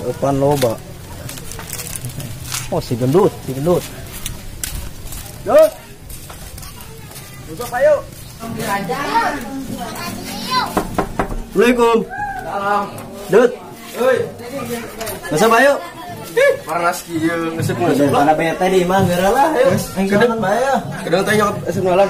Eupan loba. Oh, si gendut, si gendut. Dut. Duduk ayo. Assalamualaikum. Salam. Dut. Oi. Masa bayo? Panas kieu ngesep ngesep. Mana bete di imah geura lah ayo. Aing kedeng bae ya. Kedeng teh nyokot esuk malam.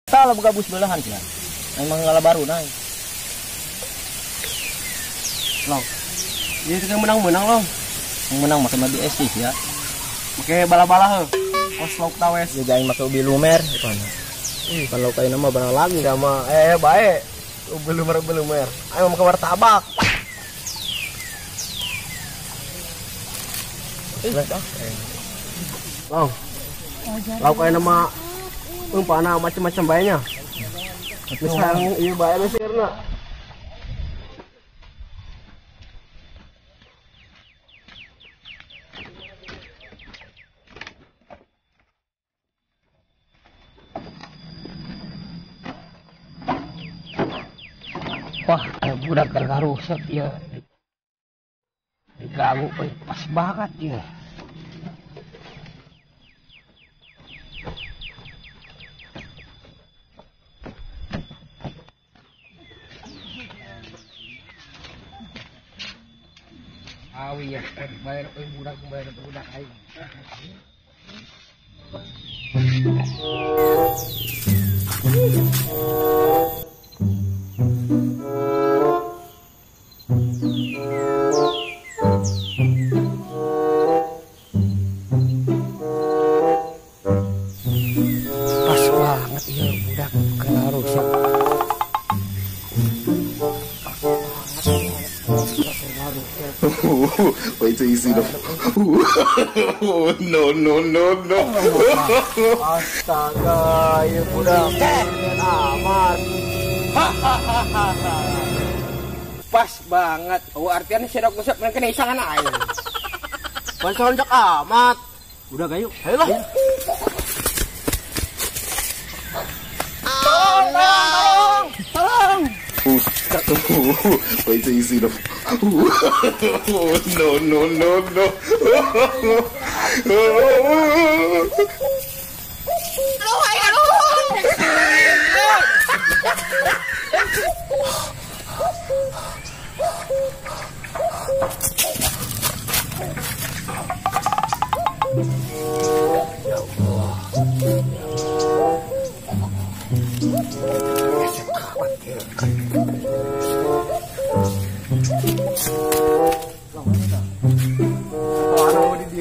Salah buka bus belahan sih. Emang ngalah baru naik. Long. Iya kita menang-menang long. Menang make madu es sih ya. Make bala-bala heuh. Kos lauk tawes. Ya jangan make ubi lumer itu ana. Kalau kayak nama barang lagi sama bae. Ubi lumer. Ayo make martabak. Long. Lauk kayak nama umpana macam-macam baiknya. Misal iya bae mesirna. Wah, budak rusak ya. Diganggu, pas banget ya. Awi ya, bayar budak aing. Pas banget ya budak kena rusak. Wait till you see the. No no no no. Astaga, ya budak amat. Pas banget. Oh, artinya sedok ngusap mereka nih sangan aing. Pancak amat. Udah gayu, ayo lah. Tolong, tolong, tolong. Wait till you see the. No no no no.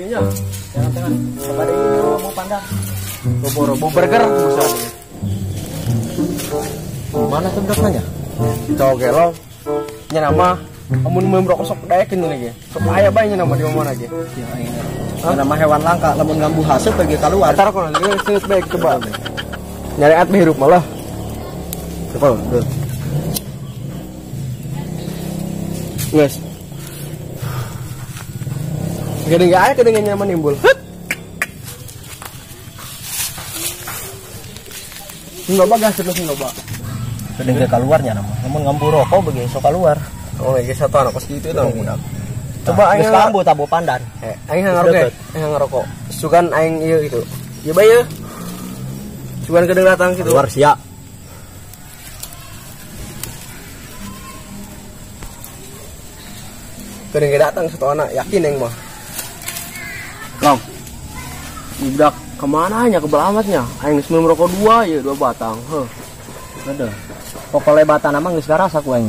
Ya Allah. Jangan-jangan kepada ini mau pandang. Robo burger misalnya. Mana tuh nanya? Oke lo. Nya nama amun merokok sok daekeun lagi. Sok aya bae nya nama di mana ge. Ya, nama hewan langka lamun ngambu haseup bagi keluar. Tar kono geus bae coba. Nyari at hirup malah. Coba. Guys. Gede enggak aya kedengean nyaman nimbul. Loba gas terus loba. Kedeng keluarnya nama. Namun ngambu rokok bagi sok keluar. Oh, iki satu anak pas gitu tah budak. Coba aing ngambu tabu pandan. Aing ngarokok. Aing ngarokok. Sugan aing ieu gitu. Ieu bae. Sugan kedeng datang gitu. Keluar sia. Keuring datang satu anak yakin aing mah. Long. Budak kemana nya kebelamatnya? Aing geus minum rokok 2 ya, 2 batang. Heuh. Aduh. Pokoknya batang mah geus karasa ku aing.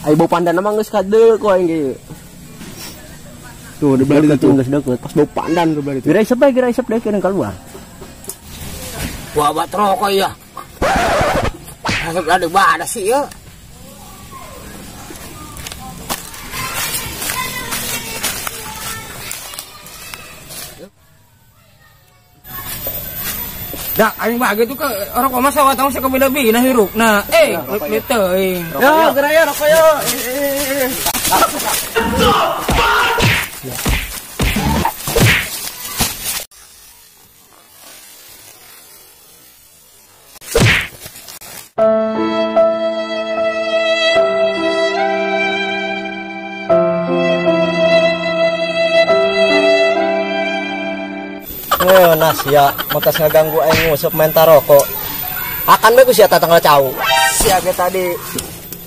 Ai bau pandan mah geus kadeul ku aing ge. Tuh di belah itu geus deukeut. Pas bau pandan ke belah itu. Geura isep bae, geura isep deui keuring keluar. Wah, bat rokok ya. Masuk ada badas sih ya. Dak aing bagi tuh ke rokok masa watang sih kebina bina hirup. Nah, teuing. Ya, geura ya rokok yo. Nas ya, matas ngaganggu aing nguseup menta rokok. Akan bae ku sia tatanggal cau. Sia ge tadi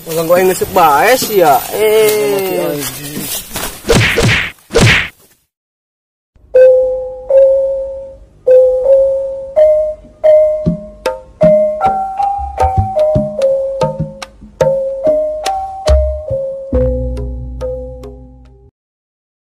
ngaganggu aing nguseup bae sia.